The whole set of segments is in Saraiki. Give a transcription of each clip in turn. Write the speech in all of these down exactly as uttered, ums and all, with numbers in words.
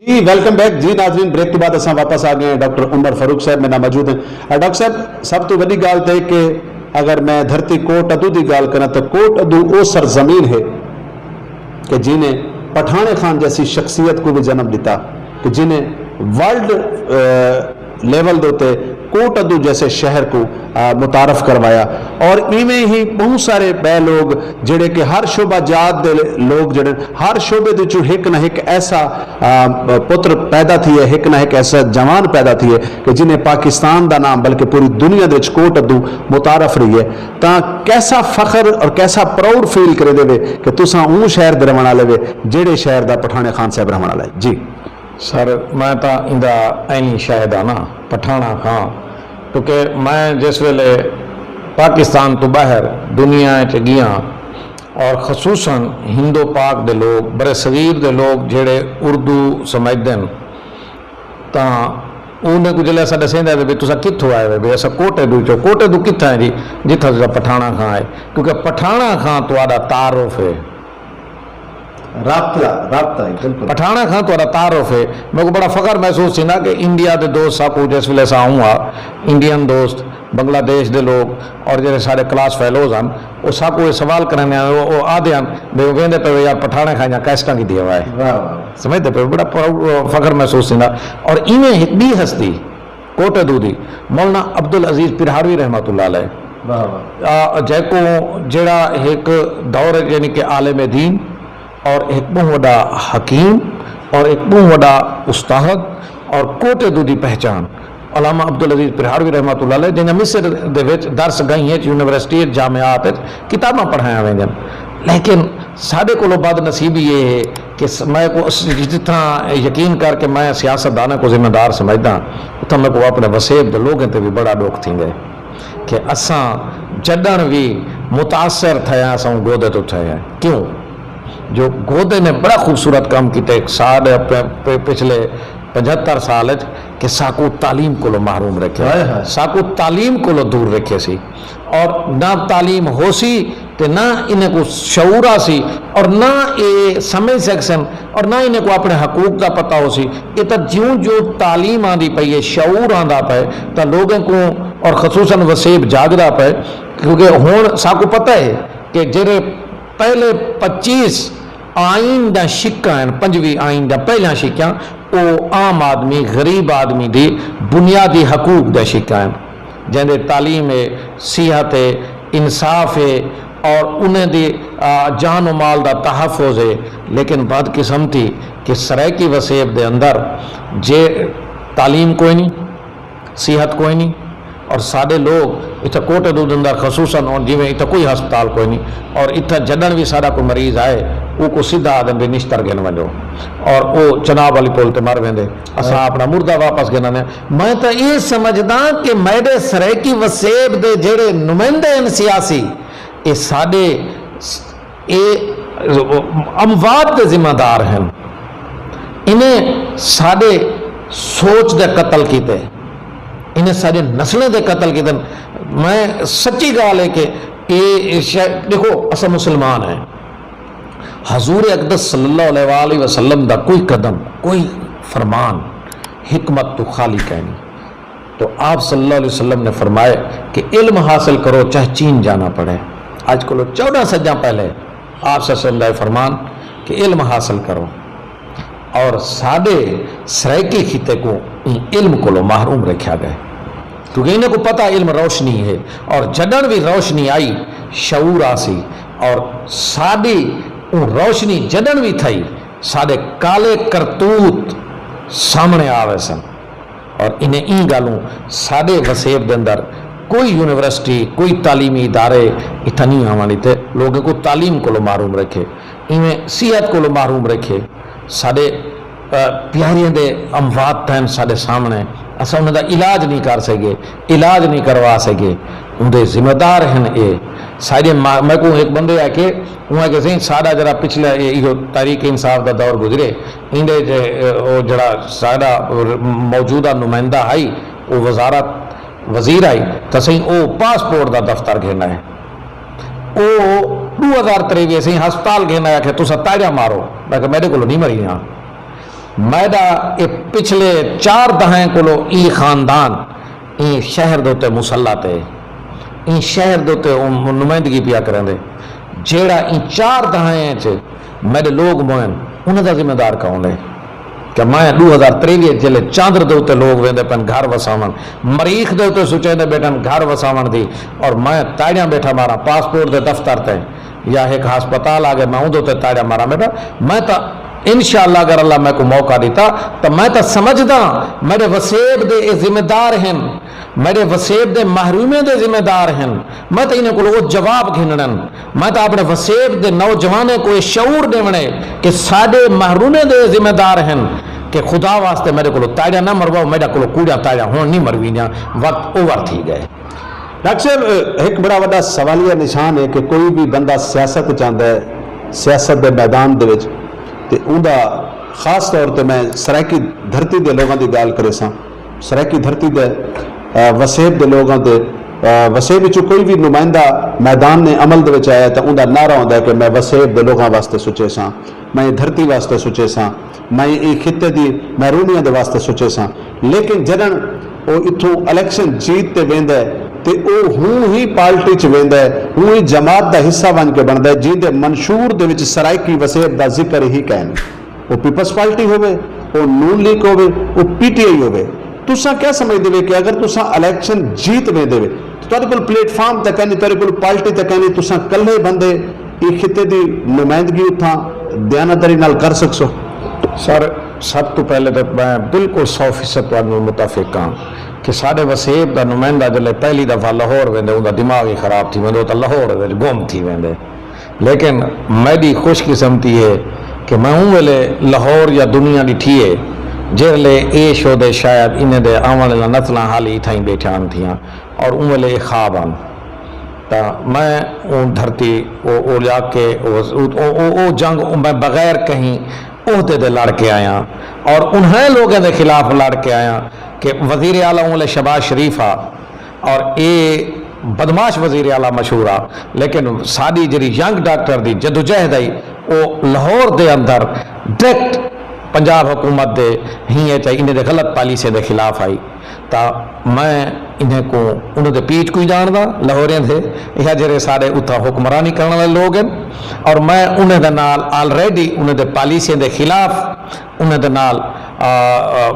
جی، ویلکم بیک۔ جی ناظرین، بریک تو بعد اساں واپس آ گئے ہیں۔ ڈاکٹر عمر فاروق صاحب میرے نال موجود ہیں۔ ڈاکٹر صاحب، سب تو وڈی گال تے کہ اگر میں دھرتی کوٹ ادو دی گال کراں تو کوٹ ادو او سرزمین ہے کہ جنہیں پٹھانے خان جیسی شخصیت کو بھی جنم دیتا، کہ جنہیں ورلڈ لیول دے تے کوٹ ادو جیسے شہر کو متعارف کروایا۔ اور ایویں ہی بہت سارے بے لوگ جڑے کہ ہر شعبہ جات دے لوگ جڑے ہر شعبے دے چوں ہک نہ ہک ایسا پتر پیدا تھی ہے، ہک نہ ہک ایسا جوان پیدا تھی ہے کہ جنہیں پاکستان دا نام بلکہ پوری دنیا دے وچ کوٹ ادو متعارف رہی ہے۔ تاں کیسا فخر اور کیسا پراؤڈ فیل کرے دے وے کہ تساں اون شہر دے رہن والے وے جڑے شہر دا پٹھانے خان صاحب رہن والا ہے۔ جی۔ سر، میں تاں ایندا عینی شاہد ہاں نا، پٹھانا خاں، کیونکہ میں جس ویلے پاکستان تو باہر دنیا چ گیاں اور خصوصاً ہندو پاک دے لوگ، بر صغیر دے لوگ جڑے اردو سمجھدن تاں انہیں کو جلے اسا دسیندا ہے بھی تسا کتھوں آئے ہوئے بھی اسا کوٹے دو چو کوٹے دو کتھا ہے جی؟ جتھا تسا پٹھانا خاں ہے، کیونکہ پٹھانا خاں تہاڈا تعارف ہے۔ رابطہ رابطہ ہے بالکل۔ پٹھانا خاں تہاڈا تعارف ہے۔ میرے کو بڑا فخر محسوس تھی نا کہ انڈیا دے دوست ساکو جس ویلے سا آؤں ہا، انڈین دوست، بنگلہ دیش دے لوگ اور جڑے سارے کلاس فیلوز ہیں، وہ ساکو یہ سوال کرنے آئے، وہ آدھے ہیں بھئی وہ کہندے پہ یار پٹھانے خاں جہاں کیسٹاں کی دیوا ہے۔ سمجھتے پہ بڑا فخر محسوس تھی نا۔ اور ایویں ایک بی ہستی کوٹے دو دی مولانا عبدالعزیز پرہاروی رحمۃ اللہ علیہ، جیکوں جیڑا ہک دور یعنی کہ عالم دین اور ہک بہوں وڈا حکیم اور ہک بہوں وڈا استاد اور کوٹے دو دی پہچان علامہ عبدالعزیز پرہاروی رحمۃ اللہ علیہ جنہیں مصر دے وچ درس گئیں ہے یونیورسٹی جامعات کتاباں پڑھائیاں ویندن، لیکن ساڈے کولو بد نصیبی یہ ہے کہ میں جتھاں یقین کر کے میں سیاست داناں کو ذمہ دار سمجھدا ہاں، اتھاں میکوں اپنے وسیب دے لوگیں تے وی بڑا ڈکھ تھیندے کہ اساں جڈن وی متاثر تھئے ہاں اساں گودے توں تھئے ہاں۔ کیوں؟ جو گودے نے بڑا خوبصورت کم کیتے ساڈے پچھلے پنجھتر سال اچ کہ ساکوں تعلیم کولوں محروم رکھیا، ساکوں تعلیم کولوں دور رکھے سی اور نہ تعلیم ہوسی تے نہ انہیں کو شعور آسی اور نہ اے سمجھ سکسن اور نہ انہیں کو اپنے حقوق دا پتہ ہوسی۔ اے تاں جیوں جیوں تعلیم آندی پئی ہے، شعور آندا پئے تاں لوگیں کو اور خصوصا وسیب جاگدا پئے، کیونکہ ہن ساکوں پتہ ہے کہ جیڑھے پہلے پچیس آئین دا شقہ ہن، پنجویں آئین دا پہلاں شقہ او عام آدمی، غریب آدمی دی بنیادی حقوق دا شقہ ہن۔ جیندے تعلیم ہے، صحت ہے، انصاف ہے اور انہیں دی جان و مال دا تحفظ ہے، لیکن بدقسمتی کہ سرائیکی وسیب دے اندر جے تعلیم کوئی نہیں، صحت کوئی نہیں اور ساڈے لوگ اتھا کوٹے دو دندر خصوصا اور جویں اتھا کوئی ہسپتال کوئی نہیں اور اتھا جڈن بھی ساڈا کوئی مریض آئے او کو سیدھا آدن بھی نشتر گن ونجو اور او چناب والی پول تے مر ویندے۔ اساں اپنا مردہ واپس گھن آنے۔ میں تاں اے سمجھداں کہ میڈے سرائیکی وسیب دے جیڑھے نمائندے ہن سیاسی، اے ساڈے اے اموات دے ذمہ دار ہن۔ انہیں ساڈے سوچ دے قتل کیتے، انہیں ساڈے نسلیں دے قتل کیتے۔ میں سچی گال ہے کہ اے شے دیکھو اساں مسلمان ہیں۔ حضور اقدس صلی اللہ علیہ وآلہ وسلم دا کوئی قدم، کوئی فرمان حکمت تو خالی کائنی۔ تو آپ صلی اللہ علیہ وسلم نے فرمائے کہ علم حاصل کرو چاہے چین جانا پڑے۔ آج کلو چودہ سجاں پہلے آپ صلی اللہ علیہ وسلم دا فرمان کہ علم حاصل کرو۔ اور ساڈے سرائیکی خطے کو ایں علم کولو محروم رکھیا گئے، کیونکہ انہیں کو پتہ علم روشنی ہے، اور جڈن بھی روشنی آئی شعور آسی، اور ساڈی اوں روشنی جڈن بھی تھئی ساڈے کالے کرتوت سامنے آ ویسن۔ اور انہیں ایں گالوں ساڈے وسیب دے اندر کوئی یونیورسٹی، کوئی تعلیمی ادارے اتھاں نہیں آوݨ ݙتے، لوگیں کوں تعلیم کولوں محروم رکھے، ایویں صحت کولوں محروم رکھے۔ ساڈے پیاریاں دے اموات تھئن ساڈے سامݨے، اساں انہاں دا علاج نہیں کر سڳے، علاج نہیں کروا سڳے، اوندے ذمہ دار ہن اے۔ ساڈے میکوں ہک بندے آکھے، اوں آکھے سئیں ساڈا جیڑھا پچھلا ایہو تحریک انصاف دا دور گزرے، ایندے اچ او جیڑھا ساڈا موجودہ نمائندہ ہئی، او وزارت وزیر ہئی تاں سئیں او پاسپورٹ دا دفتر گھن آئے۔ او ݙو ہزار تریوی سئیں ہسپتال گھن آئے، آکھے تساں تاڑیاں مارو۔ میں آکھیا میڈے کولوں نی مریاں۔ میݙا اے پچھلے چار دہائیں کولو ایں خاندان ایں شہر دے اتے مسلط ہے، ایں شہر دے اتے او نمائندگی پیا کریندے، جیڑھا ایں چار دہائیں اچ میݙے لوگ موئن، انہاں دا ذمہ دار کون ہے؟ کہ میں ݙو ہزار تریوی اچ جلے چاندر دے اتے لوگ ویندے پن گھر وساون، مریخ دے اتے سوچیندے بیٹھن گھر وساون دی، اور میں تاڑیاں بیٹھا ماراں پاسپورٹ دے دفتر تے، یا ہک ہسپتال آ ڳئے میں اوندے اتے تاڑیاں ماراں بیٹھا۔ میں تاں انشاءاللہ اگر اللہ میکوں موقع ݙتا تاں میں تاں سمجھداں میݙے وسیب دے اے ذمہ دار ہن، میݙے وسیب دے محرومیں دے ذمہ دار ہن۔ میں تاں انہاں کولوں او جواب گھنݨن، میں تاں اپݨے وسیب دے نوجوانیں کوں اے شعور ݙیوݨے کہ ساݙے محرومیں دے اے ذمہ دار ہن کہ خدا واسطے میݙے کولوں تاڑیاں نہ مرواؤ، میݙے کولوں کوڑیاں تاڑیاں ہݨ نہیں مرویندیاں، وقت اوور تھی ڳئے۔ ڈاکٹر صاحب، ہک بڑا وݙا سوالیہ نشان ہے کہ کوئی بھی بندہ سیاست وچ آندا ہے، سیاست دے میدان دے وچ، تے اوندا خاص طور تے میں سرائیکی دھرتی دے لوگاں دی ڳالھ کریساں، سرائیکی دھرتی دے، آ، وسیب دے لوگاں دے، آ، وسیب وچوں کوئی بھی نمائندہ میدان عمل دے وچ آیا تاں اوندا نعرہ ہوندا ہے کہ میں وسیب دے لوگاں واسطے سوچیساں، میں ایں دھرتی واسطے سوچیساں، میں ایں خطے دی محرومیاں دے واسطے سوچیساں۔ لیکن جݙݨ او اتھوں الیکشن جیت تے ویندا ہے تے او ہوں ہی پارٹی چ ویندا ہے، ہوں ہی جماعت دا حصہ ونڄ کے بݨدا ہے جیندے منشور دے وچ سرائیکی وسیب دا ذکر ہی کائنی۔ او پیپلز پارٹی ہووے، او نون لیگ ہووے، او پی ٹی آئی ہووے، تساں کیا سمجھدے وے کہ اگر تساں الیکشن جیت ویندے وے تاں تہاݙے کول پلیٹ فارم تے کائنی، تہاݙے کول پارٹی تے کائنی، تساں کلھے بندے ایں خطے دی نمائندگی اتھاں دیانتداری نال کر سڳسو؟ سر، سب توں پہلے تاں میں بالکل سو فیصد تہاݙے نال متفق ہاں کہ ساݙے وسیب دا نمائندہ جلے پہلی دفعہ لاہور ویندے، اوندا دماغ ہی خراب تھی ویندے، او تاں لاہور وچ گم تھی ویندے۔ لیکن میݙی خوش قسمتی ہے کہ میں اوں ویلے لاہور یا دنیا ݙٹھی ہے، جیرھلے اے شودے شاید انہیں دے آوݨ والیاں نسلاں حالی اتھائیں ٻیٹھیاں ہن تھیاں، اور اوں ویلے اے خواب ہن۔ تاں میں اوں دھرتی، او، او علاقے، او، او، او، او جنگ میں بغیر کہیں عہدے دے لڑ کے آیاں، اور انہیں لوگوں دے خلاف لڑ کے آیاں کہ وزیر اعلیٰ اوں ویلے شہباز شریف ہا، اور اے بدمعاش وزیر اعلیٰ مشہور ہا، لیکن ساݙی جیڑھی ینگ ڈاکٹر دی جدوجہد ہئی، او لاہور دے اندر ڈائریکٹ پنجاب حکومت دے ہی اچ ہئی، انہیں دے غلط پالیسیاں دے خلاف ہئی۔ تاں میں انہیں کوں، انہیں دے پیٹ کوں ڄاݨدا، لاہوریاں دے، یا جیڑھے ساݙے اتھاں حکمرانی کرݨ والے لوگ ہن، اور میں انہیں دے نال آلریڈی انہیں دے پالیسیاں دے خلاف انہیں دے نال، آ، آ،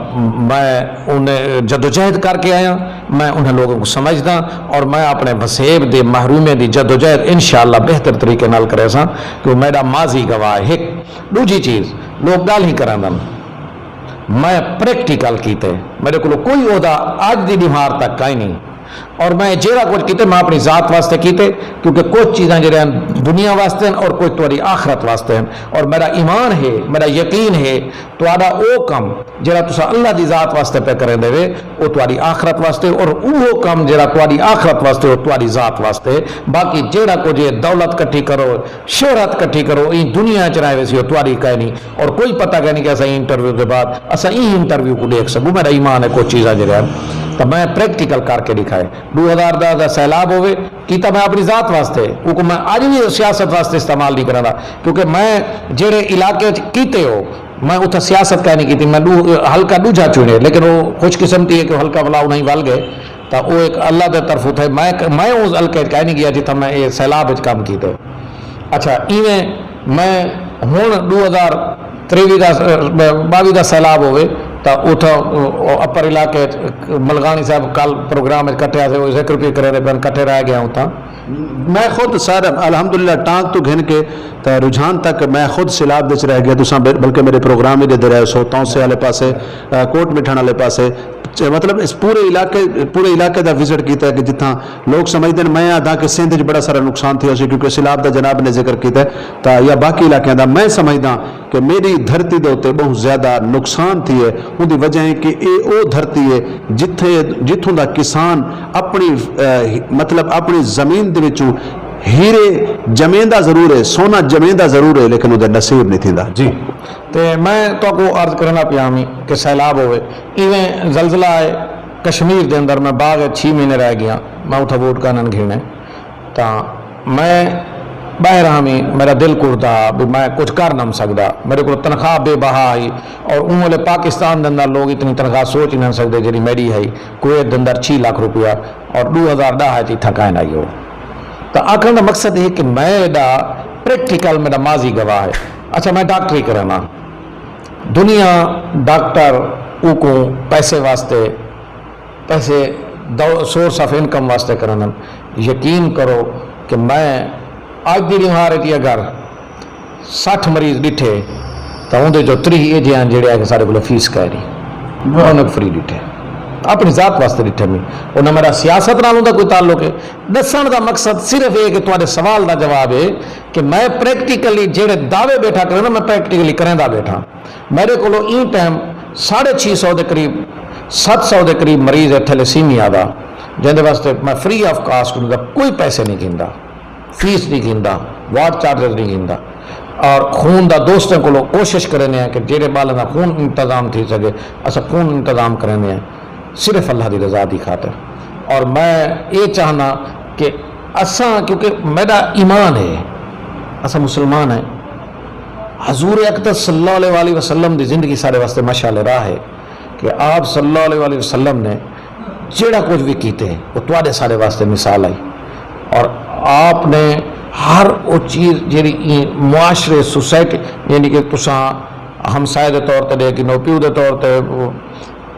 میں انہیں جدوجہد کر کے آیاں، میں انہیں لوگوں کوں سمجھداں، اور میں اپݨے وسیب دے محرومیں دی جدوجہد انشاءاللہ بہتر طریقے نال کریساں، کہ میݙا ماضی گواہ ہے۔ ہک ݙوجھی چیز، لوگ ڳالھیں کریندن، میں پریکٹیکل کیتے، میݙے کولوں کوئی عہدہ اڄ دی ݙینہوار تک کائنی، اور میں جیڑھا کجھ کیتے میں اپݨی ذات واسطے کیتے، کیونکہ کجھ چیزاں جیڑھیاں دنیا واسطے ہن اور کجھ تہاݙی آخرت واسطے ہن، اور میݙا ایمان ہے، میݙا یقین ہے، تہاݙا او کم جیڑھا تساں اللہ دی ذات واسطے پئے کریندے وے، او تہاݙی آخرت واسطے، اور اوہو کم جیڑھا تہاݙی آخرت واسطے، او تہاݙی ذات واسطے۔ باقی جیڑھا کجھ اے دولت کٹھی کرو، شہرت کٹھی کرو، ایں دنیا اچ رہ ویسی، او تہاݙی کائنی، اور کوئی پتہ کائنی کہ اساں ایں انٹرویو دے بعد اساں ایں انٹرویو کوں ݙیکھ سڳوں۔ میݙا ایمان ہے کجھ چیزاں جیڑھیاں ہن، تاں میں پریکٹیکل کر کے ݙکھائے۔ ݙو ہزار ݙاہ دا سیلاب ہووے، کیتا میں اپݨی ذات واسطے، کیونکہ میں اڄ وی سیاست واسطے استعمال نہیں کریندا، کیونکہ میں جیڑھے علاقے اچ کیتے ہو، میں اتھاں سیاست کائنی کیتی، میں ݙو، حلقہ ݙوجھا چݨے، لیکن او خوش قسمتی ہے کہ او حلقہ ولا انہاں ہی ول ڳئے، تاں او ہک اللہ دے طرفوں تھئے۔ میں، میں اس حلقے اچ کائنی ڳیا جتھاں میں اے سیلاب اچ کم کیتے۔ اچھا، ایویں میں ہݨ ݙو ہزار تریوی دا، ٻاوی دا سیلاب ہووے، تاں اتھاں، او، اپر علاقے اچ ملغانی صاحب کل پروگرام اچ کٹھے ہاسے، او ذکر پئے کریندے پن، کٹھے رہ ڳئے ہاں اتھاں۔ میں خود سر الحمدللہ ٹانک توں گھن کے تے رجحان تک میں خود سیلاب وچ رہ ڳیا، تساں بل-، بلکہ میݙے پروگرام وی ݙیہدے رہے سو، تونسے والے پاسے، آ، کوٹ مٹھݨ والے پاسے، چ-، مطلب اس پورے علاقے، پورے علاقے دا وزٹ کیتا ہے کہ جتھاں لوگ سمجھدے ہن، میں آہداں کہ سندھ وچ بڑا سارا نقصان تھیا ہوسی، کیونکہ سیلاب دا جناب نے ذکر کیتا ہے، تاں یا باقی علاقیاں دا، میں سمجھداں کہ میݙی دھرتی دے اتے ٻہوں زیادہ نقصان تھیے۔ اوندی وجہ ہے کہ اے او دھرتی ہے جتھے، جتھوں دا کسان اپݨی، آ، مطلب اپݨی زمین دے وچوں ہیرے جمیندا ضرور ہے، سونا جمیندا ضرور ہے، لیکن اودے نصیب نہیں تھیندا۔ جی۔ تے میں تہاکوں عرض کرنا پیا ہمی کہ سیلاب ہووے، ایویں زلزلہ آئے، کشمیر دے اندر میں باغ اچ چھی مہینے رہ ڳیا، میں اتھاں ووٹ کائنی گھنݨے۔ تاں میں ٻاہر ہاں وی میݙا دل کڑدا ہا بھئی میں کجھ کر نم سڳدا۔ میݙے کول تنخواہ بے بہا ہئی، اور اوں ویلے پاکستان دے اندر لوک اتنی تنخواہ سوچ ہی نہ سڳدے جیڑھی میݙی ہئی۔ کویت دے اندر چھی لکھ روپیہ، اور ݙو ہزار ݙاہ اچ اتھاں کائن آئی ہو۔ تاں آکھݨ دا مقصد ہے کہ میں ایݙا پریکٹیکل میݙا ماضی گواہ ہے۔ اچھا، میں ڈاکٹری کرݨا، دنیا ڈاکٹر اوکوں پیسے واسطے، پیسے سورس آف انکم واسطے کرندن۔ یقین کرو کہ میں اڄ دی ݙیہاڑ اچ اگر سٹھ مریض ݙٹھے، تاں اوندے جو تریہہ ایجھے ہن جیڑھے آکھن ساݙے کولوں فیس کائنی۔ میں انہاں کوں فری ݙٹھے، اپݨی ذات واسطے ݙٹھے۔ میں او نہ میݙا سیاست نال اوندا کوئی تعلق ہے۔ ݙسݨ دا مقصد صرف اے کہ تہاݙے سوال دا جواب اے کہ میں پریکٹیکلی جیڑھے دعوے ٻیٹھا کریندا، میں پریکٹیکلی کریندا ٻیٹھاں۔ میݙے کولوں ایں ٹائم ساڑھے چھی سو دے قریب، ست سو دے قریب مریض ہے تھیلیسیمیا دا، جیندے واسطے میں فری آف کاسٹ انہاں دا کوئی پیسے نہیں گھندا، فیس نہیں گھندا، وارڈ چارجز نہیں گھندا۔ اور خون دا دوستیں کولوں کوشش کریندے ہیں کہ جیڑھے ٻالاں دا خون انتظام تھی سڳے، اساں خون انتظام کریندے ہیں۔ صرف اللہ دی رضا دی خاطر۔ اور میں اے چاہنا کہ اساں، کیونکہ میݙا ایمان ہے، اساں مسلمان ہیں، حضور اقدس صلی اللہ علیہ وآلہ وسلم دی زندگی ساݙے واسطے مشعل راہ ہے کہ آپ صلی اللہ علیہ وآلہ وسلم نے جیڑھا کجھ وی کیتے، او تہاݙے ساݙے واسطے مثال ہئی۔ اور آپ نے ہر او چیز جیڑھی ایں معاشرے، سوسائٹی، یعنی کہ تساں ہمسائے دے طور تے ݙیکھ گھنو، پیو دے طور تے،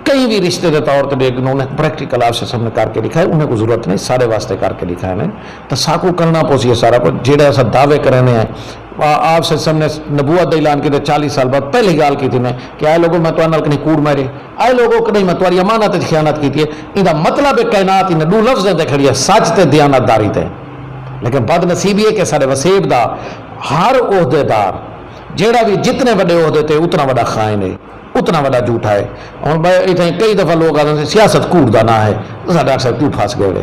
کہیں وی رشتے دے طور تے ݙیکھ گھنو، انہیں پریکٹیکل آپ صلی اللہ علیہ وسلم نے کر کے ݙکھائے، انہیں کوں ضرورت نہیں، ساݙے واسطے کر کے ݙکھائے نے۔ تاں ساکوں کرݨا پوسی ہے سارا کچھ، جیڑھا اساں دعوے کریندے ہیں۔ آ-، آپ صلی اللہ علیہ وسلم نے نبوت دا اعلان کیتے، چالیہہ سال بعد پہلی ڳالھ کیتی نے کہ اے لوگو، میں تہاݙے نال کݙاہیں کوڑ ماری؟ اے لوگو، کݙاہیں میں تہاݙی امانت اچ خیانت کیتی ہے؟ ایندا مطلب ہے کائنات انہیں ݙو لفظیں تے کھڑی ہے، سچ تے دیانت داری تے۔ لیکن بدنصیبی ہے کہ ساݙے وسیب دا ہر عہدے دار، جیڑھا وی جتنے وݙے عہدے تے، اتنا وݙا خائن ہے، اتنا وݙا جھوٹا ہے۔ ہݨ میں اتھائیں کئی دفعہ لوک آہدن سیاست کوڑ دا ناں ہے، تساں ڈاکٹر صاحب کیوں پھس ڳئے وے؟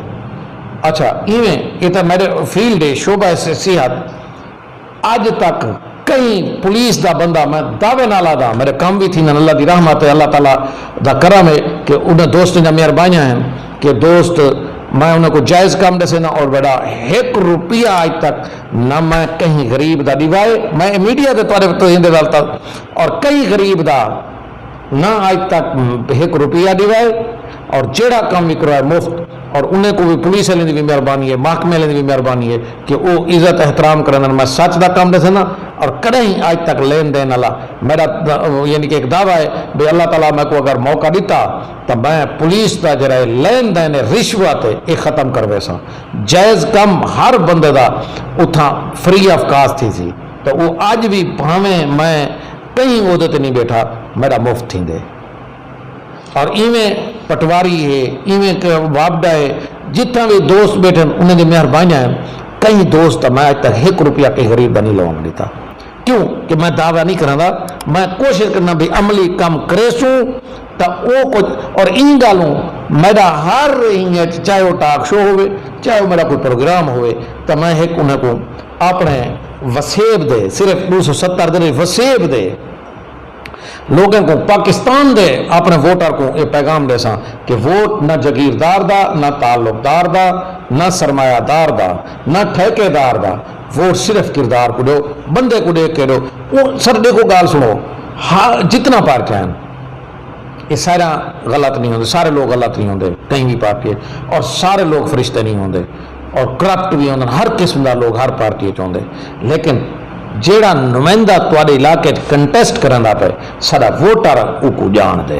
اچھا، ایویں اے تاں میݙے فیلڈ ہے، شعبہ ہے صحت۔ اڄ تک کہیں پولیس دا بندہ، میں دعوے نال آہداں، میݙے کم وی تھیندن، اللہ دی رحمت ہے، اللہ تعالیٰ دا کرم ہے کہ انہاں دوستیں دا مہربانیاں ہن کہ دوست، میں انہاں کوں جائز کم ݙسینداں، اور میݙا ہک روپیہ اڄ تک نہ میں کہیں غریب دا ݙیوا ہے، میں میڈیا دے طور تے ایندے نال تا-، اور کہیں غریب دا نہ اڄ تک ہک روپیہ ݙیوا ہے، اور جیڑھا کم وی کروایا مفت، اور انہیں کوں وی پولیس والیں دی وی مہربانی ہے، محکمے والیں دی وی مہربانی ہے کہ او عزت احترام کریندن۔ میں سچ دا کم ݙسینداں، اور کݙاہیں اڄ تک لین دین والا میݙا، یعنی کہ ایک دعویٰ ہے بھئی اللہ تعالیٰ میکوں اگر موقع ݙتا تاں میں پولیس دا جیڑھا اے لین دین ہے، رشوت ہے، اے ختم کرویساں۔ جائز کم ہر بندے دا اتھاں فری آف کاسٹ تھیسی۔ تاں او اڄ وی بھانویں میں کہیں عہدے تے نہیں ٻیٹھا، میݙا مفت تھیندے۔ اور ایویں پٹواری ہے، ایویں کہ واپڈا ہے، جتھاں وی دوست ٻیٹھن، انہاں دی مہربانیاں ہن۔ کہیں دوست دا میں اڄ تک ہک روپیہ کہیں غریب دا نہیں لوݨ ݙتا۔ کیوں کہ میں دعویٰ نہیں کریندا، میں کوشش کریناں بھئی عملی کم کریسوں تاں او کجھ، اور ایں ڳالھوں میݙا ہر ایں اچ، چاہے او ٹاک شو ہووے، چاہے او میݙا کوئی پروگرام ہووے، تاں میں ہک انہاں کوں اپݨے وسیب دے، صرف ݙو سو ستر دے نہیں، وسیب دے لوکیں کوں، پاکستان دے اپݨے ووٹر کوں اے پیغام ݙیساں کہ ووٹ نہ جگیردار دا، نہ تعلقدار دا، نہ سرمایہ دار دا، نہ ٹھیکیدار دا، ووٹ صرف کردار کوں ݙیو، بندے کوں ݙیکھ کے ݙیو۔ او سر ݙیکھو، ڳالھ سݨو، ہا، جتنا پارٹیاں ہن، اے سارا غلط نہیں ہوندے، سارے لوک غلط نہیں ہوندے کہیں وی پارٹی اچ، اور سارے لوک فرشتے نہیں ہوندے، اور کرپٹ وی ہوندن، ہر قسم دا لوک ہر پارٹی اچ ہوندے، لیکن جیڑھا نمائندہ تہاݙے علاقے اچ کنٹیسٹ کریندا پئے، ساݙا ووٹر اوکوں ڄاݨدے،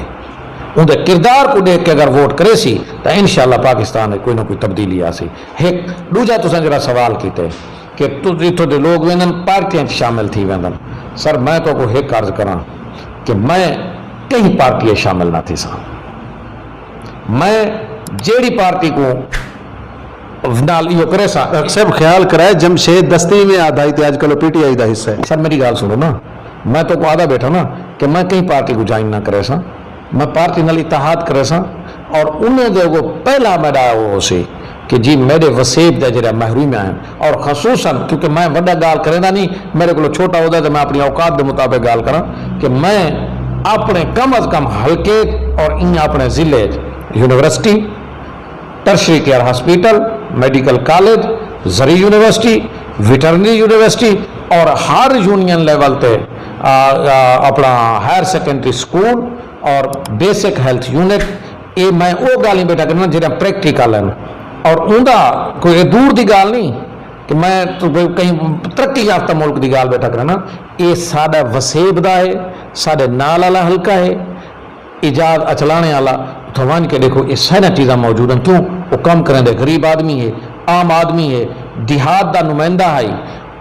اوندے کردار کوں ݙیکھ کے اگر ووٹ کریسی تاں انشاءاللہ پاکستان اچ کوئی نہ کوئی تبدیلی آسی۔ ہک ݙوجھا تساں جیڑھا سوال کیتے کہ اتھوں دے لوک ویندن پارٹیاں اچ شامل تھی ویندن، سر میں تہاکوں ہک عرض کراں کہ میں کہیں پارٹی اچ شامل نہ تھیساں۔ میں جیڑھی پارٹی کوں نال ایہو کریساں۔ ڈاکٹر صاحب خیال کرائے، جمشید دستی میں آدھائی تے اج کل او پی ٹی آئی دا حصہ ہے۔ سر میری گال سنو نا، میں تو کو آدھا بیٹھا نا کہ میں کہیں پارٹی کو جوائن نہ کریساں، میں پارٹی نال اتحاد کریساں، اور انہیں دے کو پہلا میرا وہ سی کہ جی میرے وسیب دے جڑا محروم ہیں، اور خصوصاً کیونکہ میں وڈا گال کریندا نہیں، میرے کو چھوٹا ہوتا تو میں اپنی اوقات دے مطابق گال کراں کہ میں اپنے کم از کم حلقے اور ان اپنے ضلع university, tertiary care hospital, medical college, زرعی یونیورسٹی، ویٹرنری یونیورسٹی اور ہر یونین لیول تے، آ، آ، اپنا ہائر سیکنڈری سکول اور بیسک ہیلتھ یونٹ، اے میں او ڳالھیں ٻیٹھا کرنا جیڑھیاں پریکٹیکل ہن۔ اور اوندا کوئی اے دور دی ڳالھ نہیں کہ میں تو کوئی کہیں ترقی یافتہ ملک دی ڳالھ ٻیٹھا کرنا۔ اے ساݙا وسیب دا ہے، ساݙے نال والا حلقہ ہے، اعجاز اچلاݨے والا۔ اتھاں ونڄ کے ݙیکھو، اے ساریاں چیزاں موجود ہن۔ کیوں؟ او کم کریندے، غریب آدمی ہے، عام آدمی ہے، دیہات دا نمائندہ ہئی۔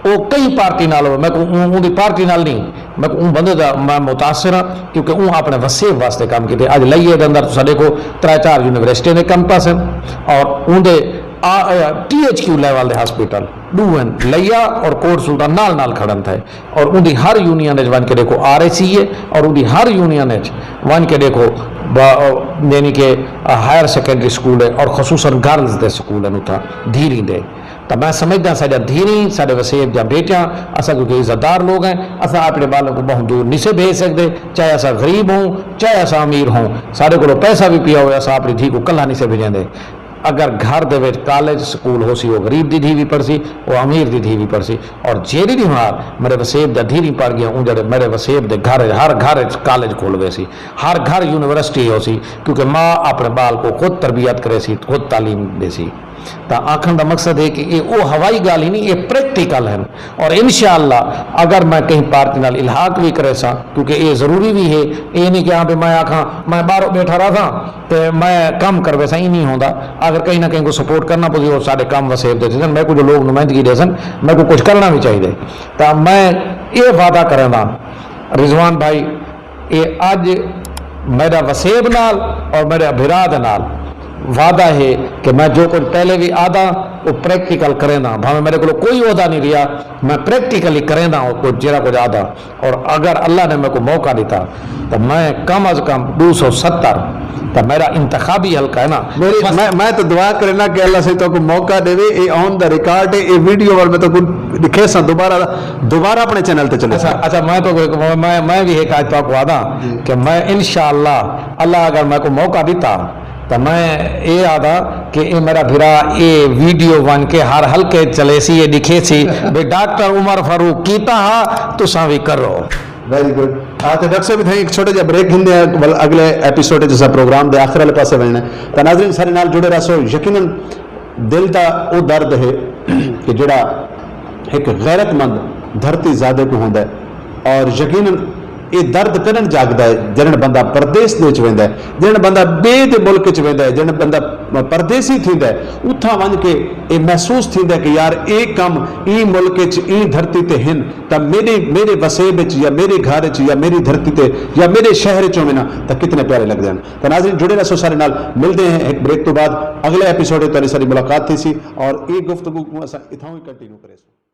او کئی پارٹی نال ہووے، میکوں اوں، اوں دی پارٹی نال نہیں، میکوں اوں بندے دا میں متاثر ہاں، کیونکہ اوں اپݨے وسیب واسطے کم کیتے۔ اڄ لیہ دے اندر تساں ݙیکھو، ترے چار یونیورسٹیاں دے کیمپس ہن اور اوں دے آ، آ، ٹی ایچ کیو لیول دے ہاسپٹل ݙو ہن، لیہ اور کوٹ سلطان نال نال کھڑن تھے۔ اور اوندی ہر یونین وچ ونڄ کے ݙیکھو، آر اے سی ہے، اور اوندی ہر یونین وچ ونڄ کے ݙیکھو، با-، یعنی کہ ہائر سیکنڈری سکول ہے اور خصوصاً گرلز دے سکول ہن اتھاں دھیریں دے۔ تاں میں سمجھداں ساݙیاں دھیریں، ساݙے وسیب دیاں بیٹیاں، اساں کیونکہ عزت دار لوگ ہیں، اساں اپݨے ٻالیں کوں ٻہوں دور نسے بھیج سڳدے، چاہے اساں غریب ہوں، چاہے اساں امیر ہوں، ساݙے کولوں پیسہ وی پیا ہووے، اساں اپݨی دھی کوں کلہا نسے بھیجیندے۔ اگر گھر دے وچ کالج سکول ہوسی، او غریب دی دھی وی پڑھسی، او امیر دی دھی وی پڑھسی۔ اور جیڑھی ݙینہوار میݙے وسیب دیاں دھیریں پڑھ ڳیاں، اوں جیڑھے میݙے وسیب دے گھر، ہر گھر وچ کالج کھل ویسی، ہر گھر یونیورسٹی ہوسی، کیونکہ ماء اپݨے ٻال کوں خود تربیت کریسی، خود تعلیم ݙیسی۔ تاں آکھݨ دا مقصد ہے کہ اے او ہوائی ڳالھ ہی نہیں، اے پریکٹیکل ہن۔ اور انشاءاللہ اگر میں کہیں پارٹی نال الحاق وی کریساں، کیونکہ اے ضروری وی ہے، اے نہیں کہ ہاں بھی میں آکھاں میں ٻاہروں ٻیٹھا رہساں تے میں کم کرویساں، ایں نہیں ہوندا۔ اگر کہیں نہ کہیں کوں سپورٹ کرنا پوسی، او ساݙے کم وسیب دے تھیسن، میکوں جو لوگ نمائندگی ݙیسن، میکوں کچھ کرݨا وی چاہیدے۔ تاں میں اے وعدہ کرینداں رضوان بھائی، اے اڄ میݙا وسیب نال اور میݙے بھرا دے نال وعدہ ہے کہ میں جو کچھ پہلے وی آہداں، او پریکٹیکل کرینداں۔ بھاویں میݙے کولوں کوئی عہدہ نہیں رہیا، میں پریکٹیکلی کرینداں او کچھ، جیڑھا کچھ آہداں۔ اور اگر اللہ نے میکوں موقع ݙتا تاں میں کم از کم ݙو سو ستر، تاں میݙا انتخابی حلقہ ہے نا۔ میری، بس۔ میں، میں تو دعا کرنا کہ اللہ سائیں تہاکوں موقع ݙیوے، اے آن دا ریکارڈ ہے، اے ویڈیو ول میں تہاکوں ݙکھیساں دوبارہ، دوبارہ اپݨے چینل تے چلے۔ اچھا، اچھا، میں تو، میں، میں بھی ایک آج تہاکوں آہداں جی۔ کہ میں انشاءاللہ، اللہ اگر میکوں موقع ݙتا، تاں میں اے آہداں کہ اے میݙا بھرا اے ویڈیو ونڄ کے ہر حلقے چلیسی، اے ݙکھیسی بھئی ڈاکٹر عمر فاروق کیتا ہا، تساں وی کرو۔ ویری گڈ۔ ہاں، تے ڈاکٹر صاحب، اتھاں ایک چھوٹا جہا بریک گھندے ہیں، ول اگلے ایپیسوڈ وچ اساں پروگرام دے آخر والے پاسے ونڄݨے۔ تاں ناظرین، سارے نال جڑے رہسو۔ یقیناً دل دا او درد ہے کہ جڑا ہک غیرت مند دھرتی زادے کوں ہوندا ہے، اور یقیناً اے درد کݙݨ جاڳدا ہے جݙݨ بندہ پردیس دے وچ ویندا ہے، جݙݨ بندہ ٻئے دے ملک وچ ویندا ہے، جݙݨ بندہ پردیسی تھیندا ہے، اتھاں ونڄ کے اے محسوس تھیندا ہے کہ یار، اے کم ایں ملک وچ، ایں دھرتی تے ہن، تاں میݙے، میݙے وسیب وچ یا میݙے گھر وچ یا میݙی دھرتی تے یا میݙے شہر وچ ہوون نا، تاں کتنے پیارے لڳدے ہن۔ تاں ناظرین، جڑے رہسو سارے نال، ملدے ہیں ہک بریک توں بعد، اگلے ایپیسوڈ وچ تہاݙی ساری ملاقات تھیسی اور اے گفتگو کوں اساں اتھاؤں ہی کنٹینیو کریسوں۔